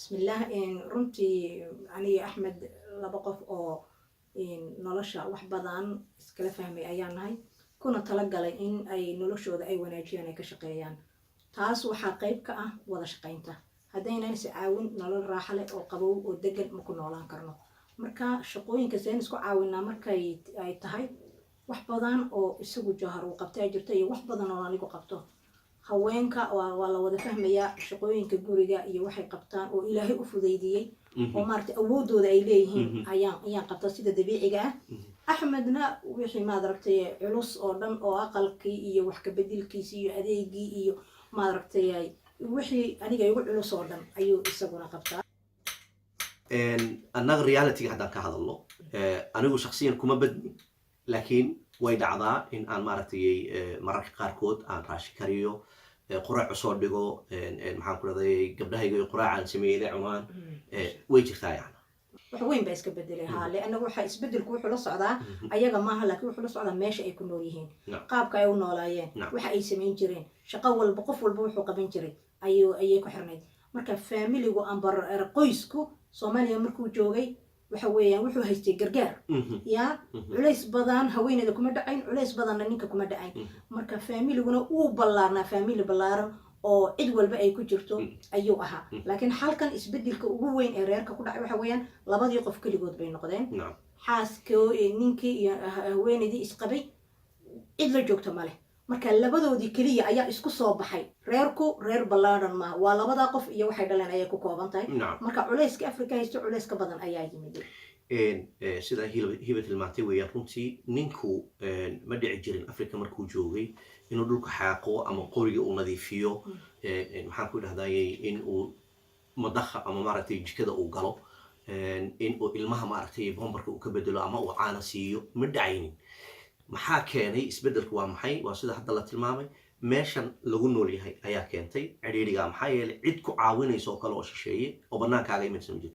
Bismillaah. Runtii aniga Axmed laba qof oo nolosha wax badan iskala fahmay ayaan nahay, kuna talagalay in ay noloshooda ay wanaajiyaan, ay ka shaqeeyaan. Taas waxaa qayb ka ah wada shaqaynta. Haddaynan is caawin, nolol raaxa leh oo qabow oo degan ma ku noolaan karno. Marka shaqooyinka seen isku caawinaa markay ay tahay, wax badan oo isagu Jawhar uu qabta ay jirto iyo wax badan oo anigu qabto. Haweenka waa la wada fahmayaa shaqooyinka guriga iyo waxay qabtaan oo Ilaahay u fudaydiyey oo maaragtay awoodooda ay leeyihiin ayaan qabtaa sida dabiiciga ah. Axmedna wixii, maad aragtay, culus oo dhan oo aqalkii iyo wax kabedilkiisii iyo adeegii iyo, maad aragtay, wixii aniga igu culus oo dhan ayuu isaguna qabtaa. Annaga realityga haddaan ka hadalno, anigu shaksiyan kuma badni, laakiin way dhacdaa in aan, maaragtay, mararka qaarkood aan raashin kariyo, quraac usoo dhigo, maxaan ku rahday, gabdhahayga iyo quraacaan sameeyey la cunaan. Way jirtaa yani. Wax weyn baa iska bedelay, haa, leanna waxa isbedelku wuxuu la socdaa ayaga maaha, laakiin wuxuu la socdaa meesha ay ku nool yihiin, qaabka ay u noolaayeen, waxa ay samayn jireen. Shaqo walba, qof walba wuxuu qaban jiray ayay ku xirnayd. Marka faamiligu amba qoysku Soomaaliya markuu joogay, waxa weeyaan wuxuu haystay gargaar yaa culays badan haweeneyda kuma dhacayn, culays badanna ninka kuma dhacayn. Marka faamiliguna uu ballaarnaa, faamili ballaaran oo cid walba ay ku jirto ayuu ahaa. Laakiin halkan isbedelka ugu weyn ee reerka ku dhacay waxa weeyaan labadii qof keligood bay noqdeen. Xaaskii, ninkii iyo haweeneydii isqabay cid la joogto ma leh. Marka labadoodii keliya ayaa isku soo baxay. Reerku reer ballaaran maaha, waa labadaa qof iyo waxay dhaleen ayay ku kooban tahay. Marka culayska Afrika haysto culays ka badan ayaa yimid. Sida Hiba tilmaantay weeyaan. Runtii ninku ma dhici jirin Africa markuu joogay inuu dhulka xaaqo ama qoriga uu nadiifiyo, maxaan ku dhahday, in uu madakha ama, maaragtay, jikada uu galo, in uu ilmaha, maaragtay, bombarka uu ka bedelo ama uu caana siiyo, ma dhacaynin. Maxaa keenay isbeddelku? Waa maxay? Waa sida hadda la tilmaamay, meeshan lagu nool yahay ayaa keentay cidhiidhiga, maxaa yeelay cid ku caawinaysa oo kale oo shisheeye oo bannaankaaga imanaysa ma jirto.